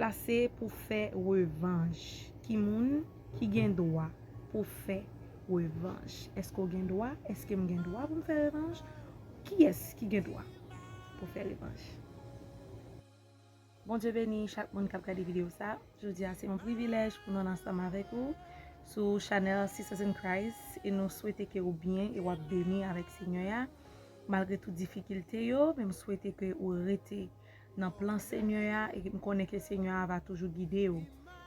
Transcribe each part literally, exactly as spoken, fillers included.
Plase pou fè revanj. Ki moun ki gen dwa pou fè revanj? Èske w gen dwa? Èske m gen dwa pou m fè revanj? Kiyès ki gen dwa pou fè revanj? Bondye beni chak moun k ap gade videyo sa. Jodi a se yon privilèj pou nou ansanm avèk ou sou chanèl Sisters in Christ, e nou swete ke ou byen e w ap beni avèk Senyè a malgre tout difikilte yo, men m swete ke ou rete nan plan Senyè a, e m konnen ke Senyè a va toujou gide w.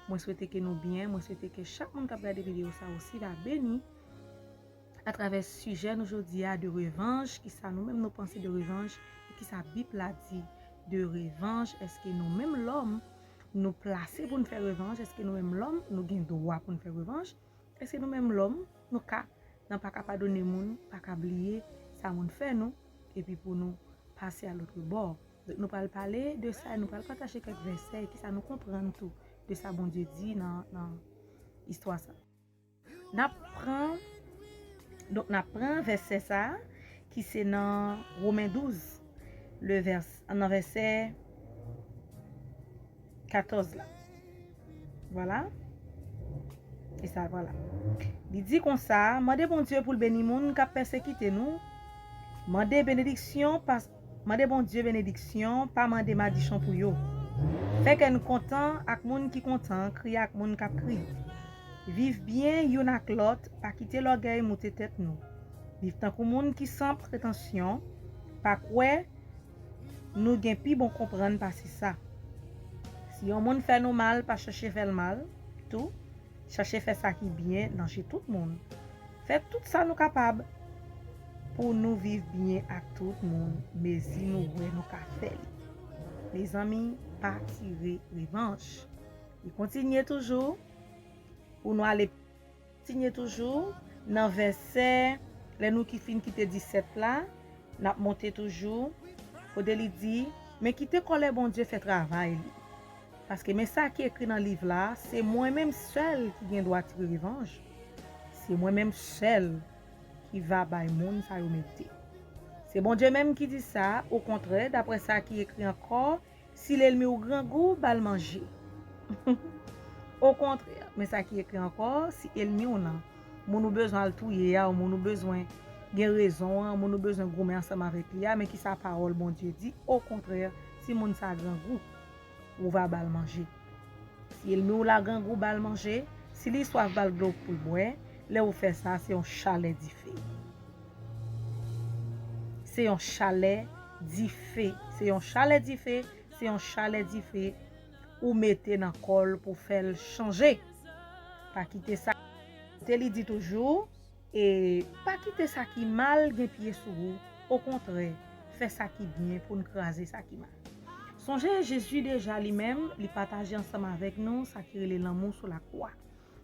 Mwen swete ke nou byen, mwen swete ke chak moun k ap gade videyo sa osi va beni atravè sijè nou jodi a de revanj, kisa nou menm nou panse de revanj, e kisa Bib la di de revanj. Èske nou menm lòm nou plase pou n fè revanj? Èske nou menm lòm nou gen dwa pou n fè revanj? Èske nou menm lòm nou ka nan pa ka padone moun, pa ka bliye sa moun fè nou, epi pou nou pase a lòt bò? Donk nou pral pale de sa, e nou pral pataje kèk vèsè, e kisa nou konprann tou de sa Bondye di nan, nan istwa sa. N ap pran, donk n ap pran vèsè sa ki se nan Women douz, le vers, nan vèsè katòz la. Vwala. E sa, vwala. Li di konsa, mande Bondye pou l beni moun k ap pèsekite nou. Mande benediksyon, pa, mande Bondye benediksyon, pa mande madichon pou yo. Fè kè n kontan ak moun ki kontan, kriye ak moun k ap kriye. Viv byen youn ak lòt, pa kite lògèy moute tèt nou. Viv tankou moun ki san pretansyon, pa kwè nou gen pi bon konprann pase sa. Si yon moun fè nou mal, pa chèche fè l mal tou. Chèche fè sa ki byen nan je tout moun. Fè tout sa nou kapab pou nou viv byen ak tout moun, mezi nou wè nou ka fè li. Mezanmi, pa tire revanj. Li kontinye toujou pou nou ale Kontinye toujou nan vèsè, lè nou ki fin kite disèt la, n ap monte toujou, kote li di, men kite kòlè Bondye fè travay li. Paske men sa ki ekri nan liv la, se mwen menm sèl ki gen dwa tire revanj. Se mwen menm sèl ki va bay moun sa yo merite. Se Bondye menm ki di sa, okontrè, daprè sa ki ekri ankò, si lènmi w grangou, ba l manje. Okontrè, men sa ki ekri ankò, si ènmi w lan, moun ou bezwen al touye a, ou moun ou bezwen gen rezon an, moun ou bezwen goumen ansanm avèk li a, men kisa pawòl Bondye di, okontrè, si moun sa grangou, ou va ba l manje. Si ènmi w la grangou, ba l manje, si li swaf, ba l dlo pou l bwè, lè ou fè sa, se yon chalè dife. Se yon chalè dife. Se yon chalè dife. Se yon chalè dife ou mete nan kò l pou fè l chanje. Pa kite sa. Te li di toujou, e pa kite sa ki mal gen pye sou ou. Okontrè, fè sa ki byen pou n kraze sa ki mal. Sonje, Jezi deja li menm, li pataje ansanm avèk nou sa ki rele lanmou sou lakwa.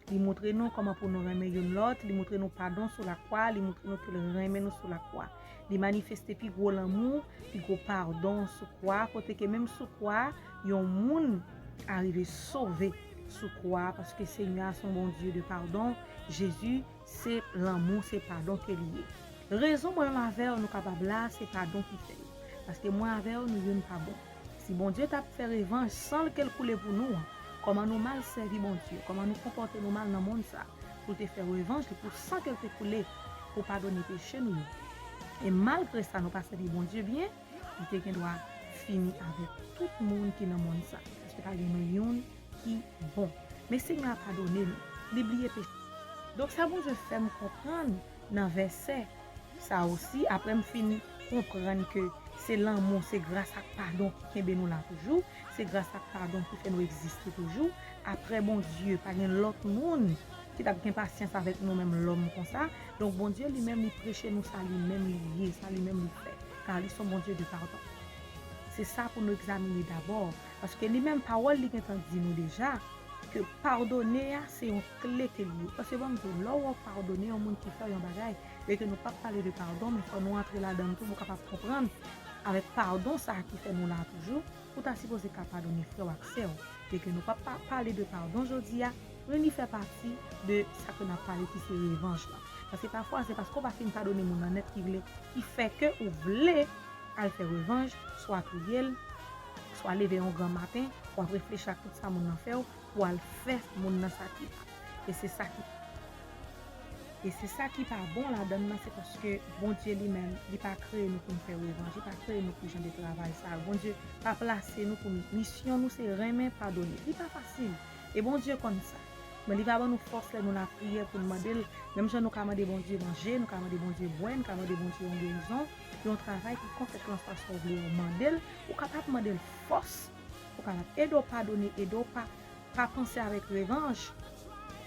Li montre nou kòman pou nou renmen youn lòt, li montre nou padon sou lakwa, li montre nou ke l renmen nou sou lakwa. Li manifeste pi gwo lanmou, pi gwo padon sou kwa, kote ke menm sou kwa, yon moun arive sove sou kwa, paske Senyè a se yon Bondye de padon, Jezi se lanmou, se padon ke li ye. Rezon mwen menm avè w nou kapab la, se padon ki fè l. Paske mwen avè w, nou youn pa bon. Si Bondye t ap fè revanj san l ke l koule pou nou an, kòman nou mal sèvi Bondye, kòman nou konpòte nou mal nan monn sa, pou l te fè revanj li pou san ke l te koule, pou padone peche nou yo. E malgre sa, nou pa sèvi Bondye byen, li te gen dwa fini avèk tout moun ki nan monn sa. Paske pa gen nou youn ki bon. Men Senyè a padone nou. Li bliye peche. Donk sa Bondye fè m konprann nan vèsè sa osi, apre m fin konprann ke se lanmou, se gras ak padon ki kenbe nou la toujou, se gras ak padon ki fè nou egziste toujou. Apre Bondye, pa gen lòt moun ki t ap gen pasyans avèk nou menm lòm konsa. Donk Bondye li menm li preche nou sa li menm li ye, sa li menm li fè. Kar li se yon Bondye de padon. Se sa pou nou egzamine dabò, paske li menm pawòl li gentan di nou deja ke padone a se yon kle ke li ye. Paske ban m di w, lè w wè w padone yon moun ki fè w yon bagay, e ke nou p ap pale de padon, men fò nou antre ladan l tou pou w kapab konprann avèk padon sa a ki fè nou la toujou, ou ta sipoze ka padone frè w ak sè w. E ke nou p ap pa, pale de padon jodi a, men li fè pati de sa ke n ap pale ki se revanj lan. Paske pafwa, se paske w pa fin padone moun nan nèt ki vle, ki fè ke ou vle al fè revanj, swa touye l, Swa leve yon gran maten, w ap reflechi ak tout sa moun nan fè w, pou w al fè moun nan sa ki mal. E se sa ki e se sa ki pa bon ladan l nan, se paske Bondye li menm, li pa kreye nou pou n fè revanj, li pa kreye nou pou jan de travay sa yo. Bondye pa plase nou pou misyon nou se renmen, padone. Li pa fasil. E Bondye konn sa. Men li va ban nou fòs lè nou lapriyè pou n mande l. Menm jan nou ka mande Bondye manje, nou ka mande Bondye bwè, nou ka mande Bondye yon gerizon, yon travay, kikònk, kèlkanswa sa w vle, ou mande l, ou kapab mande l fòs, ou kapab ede w padone, ede w pa, pa panse avèk revanj,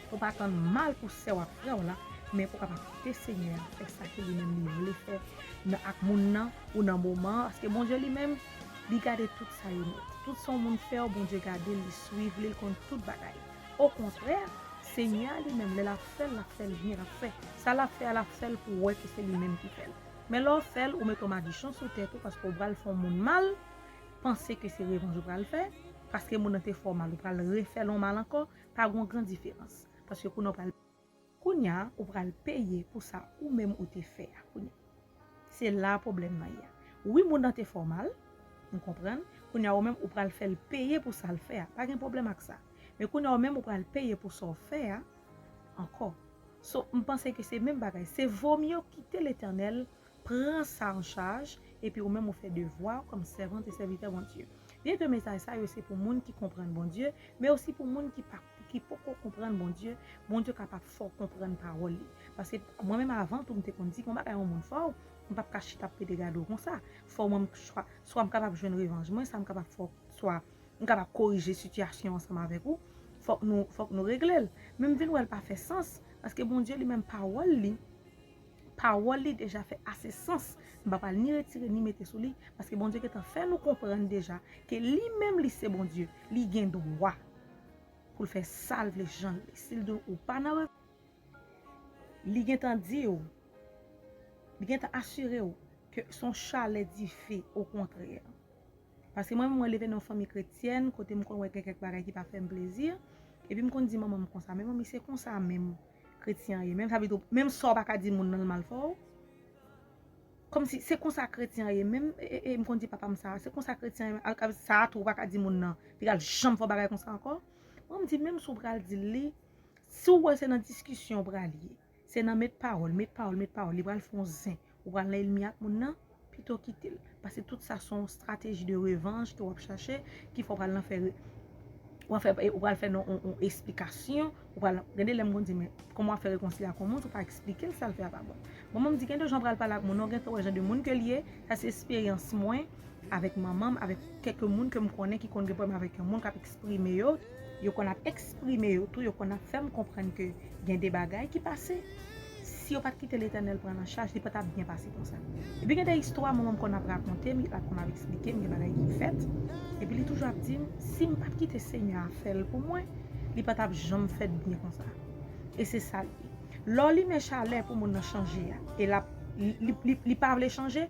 pou pa tann mal pou sè w ak frè w la, men pou kapab kite Senyè a fè sa ke li menm li vle fè nan, ak moun nan ou nan moman an, paske Bondye li menm, li gade tout sa yo nèt. Tout sa yon moun fè w, Bondye gade l, li swiv li, li konn tout bagay. Okontrè, Senyè a li menm, lè l ap fè l, l ap fè l byen, l ap fè. Sa l ap fè a, l ap fè l pou w wè ke se li menm ki fè l. Men lè w fè l, ou mete yon madichon sou tèt ou, paske w pral fè yon moun mal, panse ke se revanj ou pral fè, paske moun nan te fè w mal, ou pral refè l yon mal ankò, pa gen yon gran diferans. Paske kounye a w pral, kounye a, ou pral peye pou sa ou menm ou te fè a. Kounye a, se la pwoblèm nan ye a. Wi, moun nan te fè w mal, m konprann. Kounye a, ou menm, ou pral fè l peye pou sa l fè a. Pa gen pwoblèm ak sa. Men kounye a, ou menm, ou pral peye pou sa w fè a ankò. So, m panse ke se menm bagay. Se vomye w kite Letènèl pran sa an chaj, epi ou menm ou fè devwa w kòm sèvant e sèvitè Bondye. Byen ke mesaj sa yo se pou moun ki konprann Bondye, men osi pou moun ki pa, ki poko konprann Bondye, Bondye kapab fè w konprann pawòl li. Paske mwen menm avan tou m te konn di, gon bagay yon moun fè w, m p ap ka chita ap pede gade w konsa. Fò w menm swa, swa m kapab jwenn revanj mwen, sa m kapab fè w, swa m kapab korije sitiyasyon ansanm avèk ou, fòk nou, fòk nou regle l. Men m vin wè l pa fè sans, paske Bondye li menm pawòl li, pawòl li deja fè ase sans. M pa pral ni retire ni mete sou li, paske Bondye gentan fè nou konprann deja ke li menm li se Bondye, li gen dwa pou l fè sa l vle, jan l vle. Si l di w ou pa nan rev, li gentan di w, li gentan asire w ke se yon chalè dife, okontrè. Paske mwen menm, mwen leve nan yon fanmi kretyèn, kote m konn wè gen kèk bagay ki pa fè m plezi. Epi m konn di manman m konsa, men manmi, se konsa menm kretyen an ye. Menm sa vle di, menm sa w pa ka di moun nan l mal fè w. Kòmsi se konsa kretyen an ye. Menm, e, e, e m konn di papa m sa, se konsa kretyen an ye. Al, al, sa a tou, ou pa ka di moun nan. Li pral janm fè w bagay konsa ankò. Mwen m di, menm si w pral di l li, si w wè se nan diskisyon w pral ye, se nan met pawòl, met pawòl, met pawòl, li pral fè yon zen. Ou pral nan ènmi ak moun nan, pito kite l. Paske tout sa se yon strateji de revanj ke w ap chache, ki fè w pral nan fè re-, w ap fè, ou pral fè nan yon, yon esplikasyon, ou pral, gen de lè m konn di, men kòman w ap fè rekonsilye ak yon moun, si w pa eksplike l sa l fè a pa bon. Bon, mwen m di, gen de jan w pral pale ak moun nan, ou gentan wè jan de moun ke l ye, sa se esperyans mwen, avèk manman m, avèk kèk moun ke m konnen ki konn gen pwoblèm avèk yon moun k ap eksprime yo, yo konn ap eksprime yo tou, yo konn ap fè m konprann ke gen de bagay ki pase. Si yo pa t kite Letènèl pran l an chaj, li pa t ap byen pase konsa. Epi gen de istwa manman m konn ap rakonte m, l ap konn ap eksplike m, gen bagay ki fèt. Epi li toujou ap di m, si m pa t kite Senyè a fè l pou mwen, li pa t ap janm fèt byen konsa. E se sa l ye. Lè w limen chalè pou moun nan chanje a, e l ap, li, li, li, li pa vle chanje,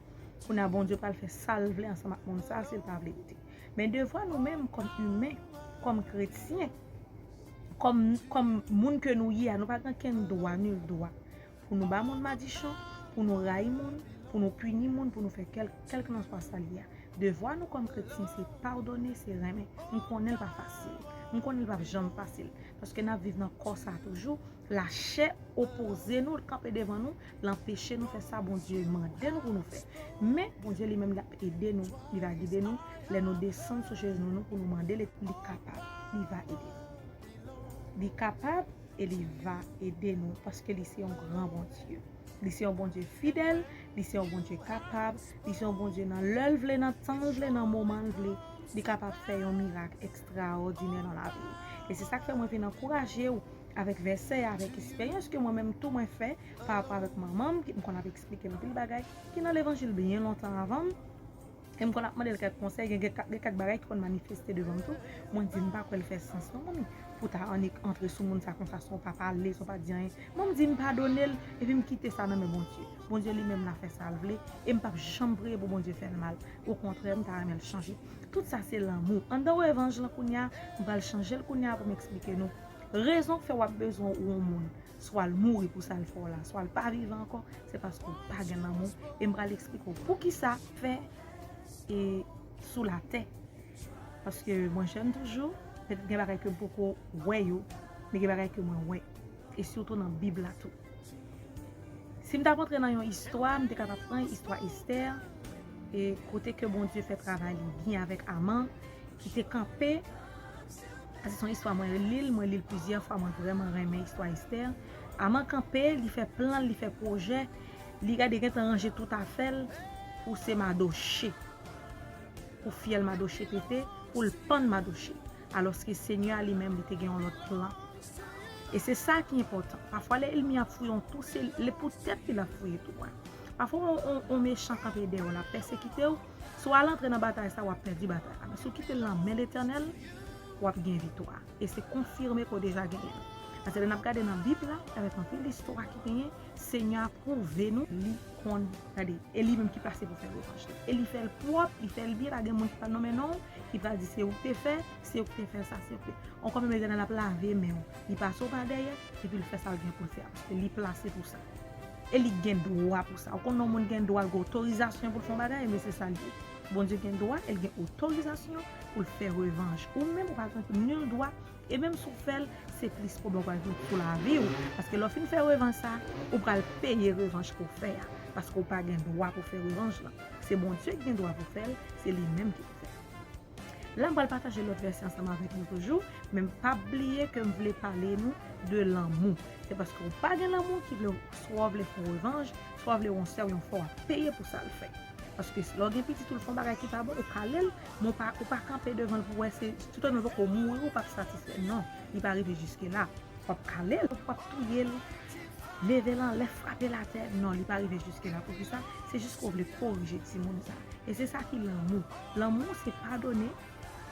kounye a Bondye pral fè sa l vle ansanm ak moun sa a si l pa vle rete. Men devwa nou menm kòm imen, kòm kretyen, kòm, kòm moun ke nou ye a, nou pa gen okenn dwa, nil dwa, pou nou ba moun madichon, pou nou rayi moun, pou nou pini moun, pou nou fè kèl, kèlkanswa sa l ye a. Devwa nou kòm kretyen se padone, se renmen. M konnen l pa fasil. M konnen l p ap janm fasil. Paske n ap viv nan kò sa a toujou. Lachè opoze nou, l kanpe devan nou, l anpeche nou fè sa Bondye mande nou pou nou fè. Men, Bondye li menm, l ap ede nou, li va gide nou. Lè nou desann sou jenou nou pou nou mande l, li kapab, li va ede nou. Li kapab e li va ede nou, paske li se yon gran Bondye. Li se yon Bondye fidèl, li se yon Bondye kapab, li se yon Bondye nan lè l vle, nan tan l vle, nan moman l vle. Li kapab fè yon mirak ekstraòdinè nan lavi w. E se sa k fè mwen vin ankouraje w avèk vèsè, avèk esperyans ke mwen menm tou mwen fè pa rapò avèk manman m, ki m konn ap eksplike l anpil bagay, ki nan levanjil byen lontan avan m. E m konn ap mande l kèk konsèy, gen, gen, gen kèk bagay ki konn manifeste devan m tou. Mwen di, m pa kwè l fè sans non, manmi, pou w ta annik antre sou moun sa konsa san w pa pale, san w pa di anyen. Mwen m di, m padone l, epi m kite sa nan men Bondye. Bondye li menm l a fè sa l vle, e m p ap janm priye pou Bondye fè l mal. Okontrè, m ta renmen l chanje. Tout sa se lanmou. Anndan revanj lan kounye a, m pral chanje l kounye a pou m eksplike nou rezon k fè w ap bezwen yon moun. Swa l mouri pou sa l fè w la, swa l pa viv ankò, se paske w pa gen lanmou. E m pral eksplike w poukisa fè e sou latè. Paske mwen jèn toujou, petèt gen bagay ke m poko wè yo, men gen bagay ke mwen wè. E sitou nan Bib la tou. Si m t ap antre nan yon istwa, m te kapab pran istwa Estè, e kote ke Bondye fè travay li byen avèk Aman, ki te kanpe. Sa se yon istwa mwen li l, mwen li l plizyè fwa, mwen vrèman renmen istwa Estè. Aman kanpe, li fè plan, li fè pwojè, li gade gentan ranje tout afè l pou se Madoche. Pou fyèl Madoche pete, pou l pann Madoche. Alòske Senyè a li menm, li te gen yon lòt plan. E se sa ki enpòtan. Pafwa, lè ènmi ap fouye yon tou, se li pou tèt li l ap fouye tou a. Pafwa, yon, yon, yon mechan kanpe dèyè w, l ap pèsekite w. Si w al antre nan batay sa, w ap pèdi batay la. Men si w kite l nan men Letènèl, w ap gen viktwa. E se konfime ke w deja genyen. Paske lè n ap gade nan Bib la, avèk anpil istwa ki genyen, Senyè a pwouve nou li konn, gade, e li menm ki plase pou fè revanj li. E li fè l pwòp, li fè l byen, pa gen moun ki pral nonmen non w, ki pral di se ou ki te fè, se ou ki te fè sa, se ou ki te. Ankò menm Letènèl ap lave men w, li pase w pa dèyè, epi l fè sa l gen pou l fè a, paske li plase pou sa. E li gen dwa pou sa. Ou konn yon moun gen dwa, l gen otorizasyon pou l fè yon bagay, men se sa l ye. Bondye gen dwa, e l gen otorizasyon pou l fè revanj. Ou menm, ou pa gen nil dwa, e menm si w fè l, se plis pwoblèm w pral jwenn sou lavi w. Paske lè w fin fè revanj sa, ou pral peye revanj ke w fè a. Paske w pa gen dwa pou fè revanj lan. Se Bondye ki gen dwa pou fè l, se li menm ki pou fè l. La, m pral pataje lòt vèsè ansanm avèk nou toujou, men pa bliye ke m vle pale nou de lanmou. Se paske w pa gen lanmou ki vle, swa w vle fè yon revanj, swa w vle yon sè w yon frè, w ap peye pou sa l fè. Paske lè w gen pitit ou, l fè yon bagay ki pa bon, ou kale l, men w pa, ou pa kanpe devan l pou wè se, toutotan l poko mouri, ou p ap satisfè. Non, li pa rive jiske la. W ap kale l, w ap touye l, leve l anlè, frape l atè. Non, li pa rive jiske la. Poukisa? Se jis ke w vle korije timoun sa. E se sa ki lanmou. Lanmou, se padone.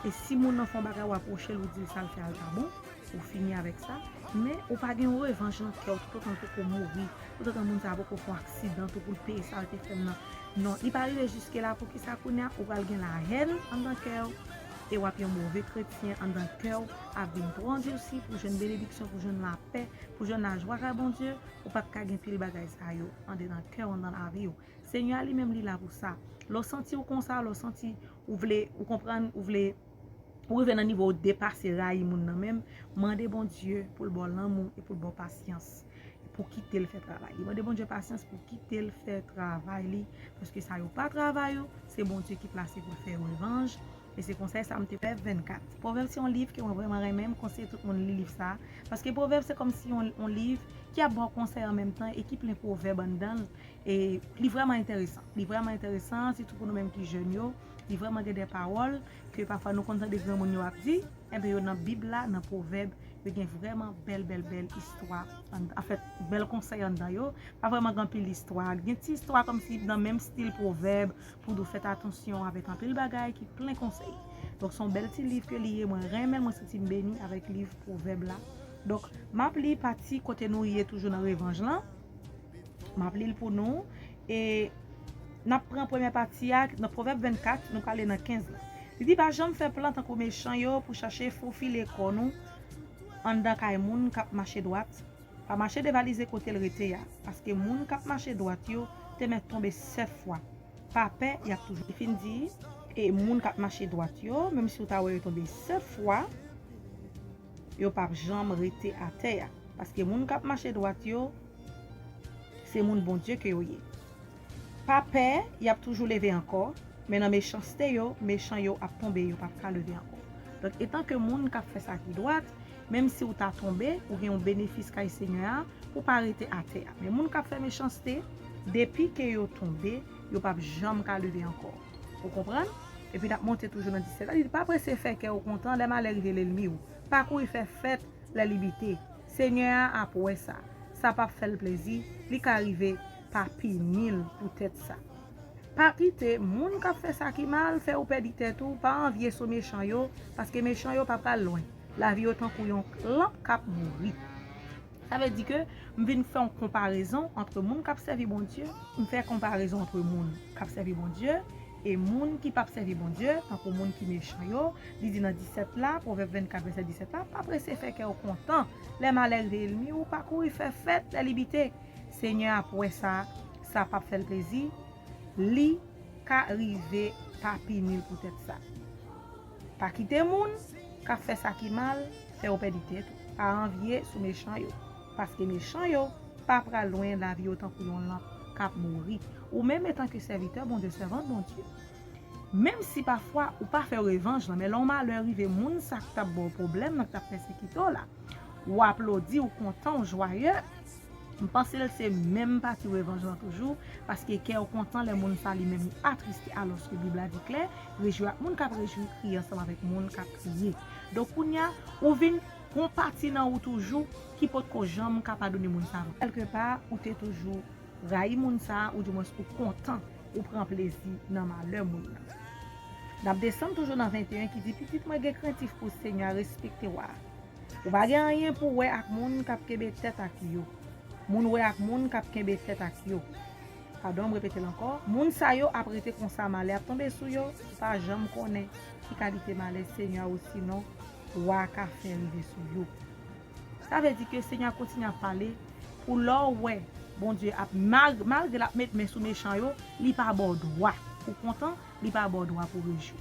E si moun nan fè yon bagay, w apwoche l, ou di l sa l fè a l pa bon, ou fini avèk sa. Men ou pa gen yon revanj nan kè w toutotan l poko mouri, toutotan moun sa a poko fè yon aksidan tou pou l peye sa l te fè m nan. Non, li pa rive jiske la. Poukisa kounye a ou pral gen lahèn anndan kè w, e w ap yon move kretyen anndan kè w, ap vin twò andisi pou jwenn benediksyon, pou jwenn lapè, pou jwenn lajwa kay Bondye, ou p ap ka gen pil bagay sa yo andedan kè w, anndan lavi w. Senyè a li menm li la pou sa. Lè w santi w konsa, lè w santi ou vle, ou konprann, ou vle, ou rive nan nivo w depase rayi moun nan menm, mande Bondye pou l ba w lanmou e pou l ba w pasyans, pou kite l fè travay li. Mande Bondye pasyans pou kite l fè travay li, paske sa yo pa travay ou, se Bondye ki plase pou l fè revanj. E se konsa sa m te Pwovèb vennkat. Pwovèb se yon liv ke mwen vrèman renmen, m konseye tout moun li liv sa. Paske Pwovèb se kòmsi yon, yon liv ki ap ba w konsèy an menm tan e ki plen pwovèb anndan l. E li vrèman enteresan. Li vrèman enteresan, sitou pou nou menm ki jèn yo. Li vrèman gen de pawòl ke pafwa nou konn tande granmoun yo ap di, enben yo nan Bib la, nan Pwovèb, yo gen vrèman bèl, bèl, bèl istwa. An, anfèt, bèl konsèy anndan yo. Pa vrèman gen anpil istwa. Gen ti istwa kòmsi nan menm stil Pwovèb, pou nou fèt atansyon avèk anpil bagay ki plen konsèy. Donk, se yon bèl ti liv ke li ye. Mwen renmen l, mwen santi m beni avèk liv Pwovèb la. Donk, m ap li pati kote nou ye toujou nan revanj lan. M ap li l pou nou. E n ap pran premyè pati a, nan Pwovèb vennkat, nou prale nan kenz la. Li di, pa janm fè plan tankou mechan yo pou chache fofile kò nou anndan kay moun k ap mache dwat. Pa mache devalize kote l rete a, paske moun k ap mache dwat yo te mèt tonbe sèt fwa. Pa pè, y ap toujou. Li fin di, e moun k ap mache dwat yo, menm si w ta wè yo tonbe sèt fwa, yo p ap janm rete atè a. Paske moun k ap mache dwat yo, se moun Bondye ke yo ye. Pa pè, y ap toujou leve ankò, men nan mechanste yo, mechan yo ap tonbe, yo p ap ka leve ankò. Donk, etan ke moun k ap fè sa ki dwat, menm si w ta tonbe, ou gen yon benefis kay Senyè a, pou w pa rete atè a. Men moun k ap fè mechanste, depi ke yo tonbe, yo p ap janm ka leve ankò. Ou konprann? Epi n ap monte toujou nan disèt la, li di, pa prese fè kè w kontan lè malè rive lènmi w. Pa kouri fè fèt lè li bite. Senyè a ap wè sa. Sa p ap fè l plezi, li ka rive pa pini l poutèt sa. Pa kite moun k ap fè sa ki mal fè w pèdi tèt ou, pa anvye sou mechan yo, paske mechan yo pa pral lwen. Lavi yo tankou yon lanp k ap mouri. Sa vle di ke m vin fè yon konparezon ant moun k ap sèvi Bondye, m fè konparezon ant moun k ap sèvi Bondye e moun ki p ap sèvi Bondye, tankou moun ki mechan yo. Li di nan disèt la, Pwovèb vennkat, vèsè disèt la, pa prese fè kè w kontan lè malè rive ènmi w, pa kouri fè fèt lè li bite. Senyè a ap wè sa, sa p ap fè l plezi, li ka rive pa pini l poutèt sa. Pa kite moun k ap fè sa ki mal fè w pèdi tèt ou. Pa anvye sou mechan yo, paske mechan yo pa pral lwen, lavi yo tankou yon lanp k ap mouri. Ou menm, etanke sèvitè Bondye, sèvant Bondye, menm si pafwa ou pa fè revanj lan, men lè yon malè rive moun sa k t ap ba w pwoblèm lan, k t ap pèsekite w la, ou aplodi, ou kontan, ou jwaye, m panse l se menm pati revanj lan toujou, paske kè w kontan lè moun sa li menm li atriste, alòske Bib la di klè, rejwi ak moun k ap rejwi, kriye ansanm avèk moun k ap kriye. Donk, kounye a, ou vin gon pati nan ou toujou ki potko janm ka padone moun sa ankò. Kèlkepa, ou te toujou rayi moun sa, oudimwens ou kontan, ou pran plezi nan malè moun nan. N ap desann toujou nan venteyen ki di, Pitit mwen, gen krentif pou Senyè a, respekte wa a. Ou pa gen anyen pou w wè ak moun k ap kenbe tèt ak yo. Moun wè ak moun k ap kenbe tèt ak yo. Padon, m repete l ankò. Moun sa yo ap rete konsa, malè ap tonbe sou yo, ou pa janm konnen ki kalite malè Senyè a osinon wa a ka fè rive sou yo. Sa vle di ke Senyè a kontinye ap pale pou lè w wè Bondye ap, mal-, malgre l ap met men sou mechan yo, li pa ba w dwa pou kontan, li pa ba w dwa pou rejwi.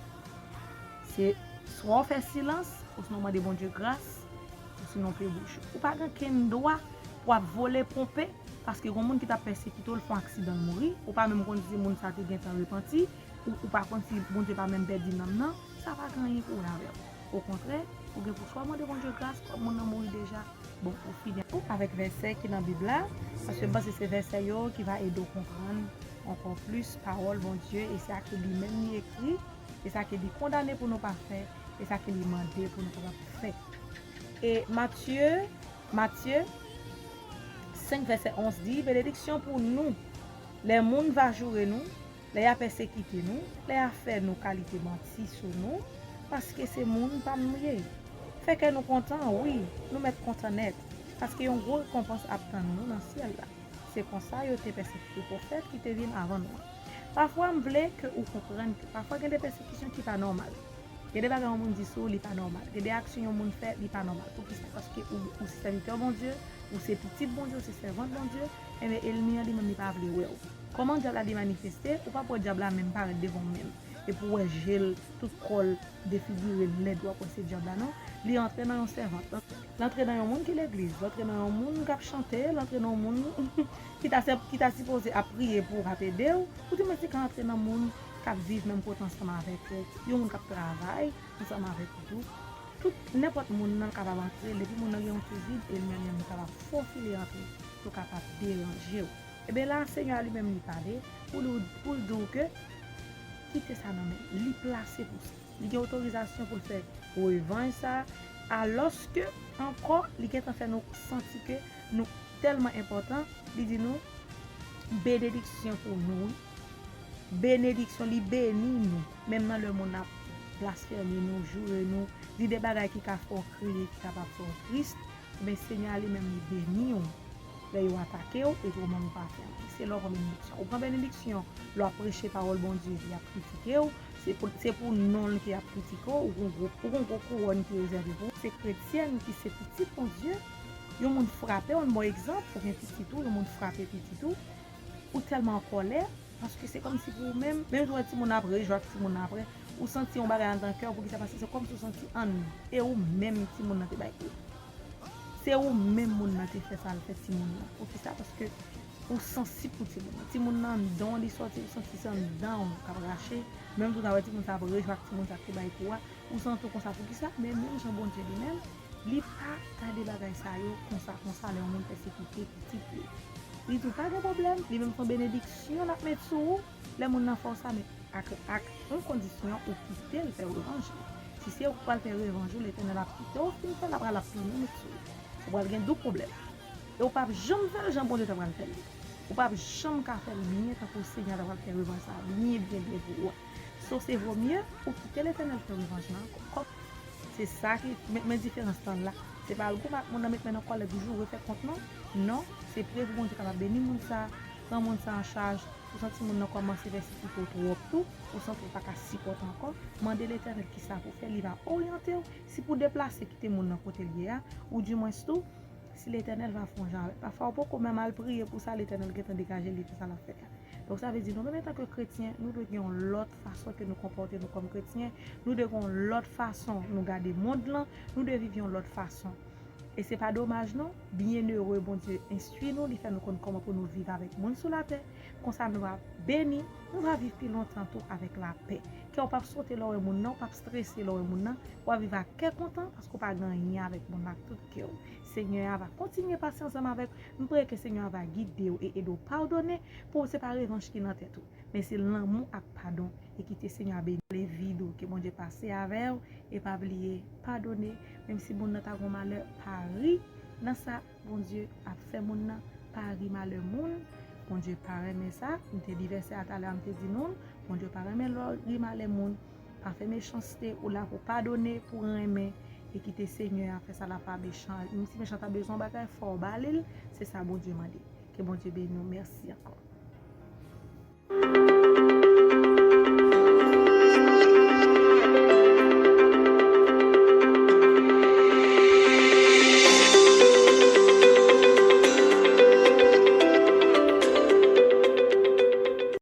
Se swa w fè silans, osinon w mande Bondye gras, osinon w pe bouje. Ou pa gen kenn dwa pou w ap vole, ponpe, paske gon moun ki t ap pèsekite w, l fè yon aksidan, l mouri, ou pa menm konn si moun sa te gentan repanti, ou, ou pa konn si Bondye pa menm pèdi nanm nan, sa pa gen anyen pou wè avè w. Okontrè, ou gen pou swa mande Bondye gras, kòm moun nan mouri deja, bon, ou fini. Ou avèk vèsè ki nan Bib la, paske m panse se vèsè yo ki va ede w konprann ankò plis pawòl Bondye, e sa ke li menm li ekri, e sa ke li kondane pou nou pa fè, e sa ke li mande pou nou kapab fè. E Matye, Matye senk vèsè onz di, Benediksyon pou nou lè moun va joure nou, lè y a pèsekite nou, lè y a fè nou kalite manti sou nou, paske se moun pa m nou ye. Fè kè nou kontan, wi, nou mèt kontan nèt, paske yon gwo rekonpans ap tann nou nan syèl la. Se konsa yo te pèsekite pwofèt ki te vin avan nou an. Pafwa, m vle ke ou konprann ke pafwa gen de pèsekisyon ki pa nòmal. Gen de bagay yon moun di sou ou, li pa nòmal. Gen de aksyon yon moun fè, li pa nòmal. Poukisa? Paske ou, ou se sèvitè Bondye, ou se pitit Bondye, ou se sèvant Bondye, enben, ènmi an li menm, li pa vle wè w. Kòman dyab la li manifeste? Ou p ap wè dyab la menm parèt devan w menm. Epi w wè je l, tout kò l defigire, lèd, w ap wè se dyab la, non. Li antre nan yon sèvant. L antre nan yon moun ki legliz, l antre nan yon moun k ap chante, l antre nan yon moun ki ta, ki ta sipoze ap priye pou w, k ap ede w, ou di mwen si ka antre nan moun k ap viv menm kote ansanm avèk ou, yon moun k ap travay ansanm avèk ou tou. Tout, nenpòt moun nan kapab antre, depi moun nan gen yon ti vid, ènmi an li menm li kapab fofile antre pou kapab deranje w. Ebyen la, Senyè a li menm li pale pou l, pou l di w ke kite sa nan men l. Li plase pou sa. Li gen otorizasyon pou l fè revanj sa, alòske ankò, li gentan fè nou santi ke nou tèlman enpòtan, li di nou, benediksyon pou nou, wi. Benediksyon, li beni nou. Menm nan lè moun ap blasfeme nou, joure nou, di de bagay ki ka fè w kriye, ki kapab fè w tris, men Senyè a li menm, li beni w lè yo atake w, epi ou menm ou pa fè anyen. Se lè w pran benediksyon. Ou pran benediksyon lè w ap preche pawòl Bondye, epi y ap kritike w. Se pou, se pou non l ke y ap kritike w, ou gon gwo, ou gon gwo kouwòn ki rezève pou ou. Se kretyèn ki se pitit Bondye, yon moun frape w, yon bon egzanp, ou gen pitit ou, yon moun frape pitit ou, ou tèlman an kòlè, paske se kòmsi pou ou menm, menm jan w wè timoun nan ap rejwe ak timoun nan apre, ou santi yon bagay anndan kè w, poukisa? Paske se kòmsi ou santi an, e ou menm timoun nan te bay kou. Se ou menm moun nan te fè sa l fè timoun nan. Poukisa? Paske ou sansib pou timoun nan. Timoun nan anndan w li sòti, ou santi se anndan w k ap rache. Menm jan w wè timoun sa ap rejwe ak timoun sa k te bay kou a, ou santi w konsa. Poukisa? Men menm jan Bondye li menm, li pa gade bagay sa yo konsa, konsa lè yon moun pèsekite pitit li. Li di w pa gen pwoblèm, li menm se yon benediksyon l ap met sou ou, lè moun nan fè w sa, men ak, ak yon kondisyon, ou kite l fè revanj li. Si se ou k pral fè revanj ou, Letènèl ap kite w fin fè l, apre l ap tounen met sou ou. Ou pral gen doub pwoblèm. E ou p ap janm fè l jan Bondye ta pral fè l. Ou p ap janm ka fè l byen tankou Senyè a ta pral fè revanj sa a byen, byen, byen pou ou a. So, se vo mye ou kite Letènèl fè revanj lan ankò. Se sa ki, men, men diferans lan la. Se pa al goumen ak moun nan, met men nan kòlèt, joure, fè kont, non. Non, se priye pou Bondye kapab beni moun sa, pran moun sa an chaj. Ou santi moun nan kòmanse pèsekite w twòp tou, ou santi w pa ka sipòte ankò, mande Letènèl kisa pou w fè, li va oryante w. Si pou deplase, kite moun nan kote l ye a, oudimwens tou, si Letènèl va fè yon jan avè l. Pafwa, ou poko menm al priye pou sa, Letènèl gentan degaje li fè sa l ap fè a. Donk sa vle di nou menm antanke kretyen, nou dwe gen yon lòt fason ke nou konpòte nou kòm kretyen, nou dwe gen yon lòt fason nou gade mond lan, nou dwe viv yon lòt fason. E se pa domaj non, byenere Bondye enstwi nou, li fè nou konn kòman pou nou viv avèk moun sou latè, konsa nou va beni, nou va viv pi lontan tou avèk lapè. Kè w p ap sote lè w wè moun nan, w p ap strese lè w wè moun nan, w ap viv ak kè kontan paske w pa gen anyen avèk moun nan ak tout kè w. Senyè a va kontinye pase ansanm avèk nou, m preye ke Senyè a va gide w e ede w padone, pou se pa revanch ki nan tèt ou, men se lanmou ak padon. E kite Senyè a beni w, levi w, ke Bondye pase avè w, e pa bliye padone, menm si moun nan ta gon malè, pa ri nan sa Bondye ap fè moun nan, pa ri malè moun. Bondye pa renmen sa, m te di vèsè a talè a, m te di nou l, Bondye pa renmen lè w ri malè moun. Pa fè mechanste, ou la pou padone, pou renmen, e kite Senyè a fè sa l ap pa mechan. Menm si mechan ta bezwen yon bagay, fò w ba li l, se sa Bondye mande. Ke Bondye beni w, mèsi ankò.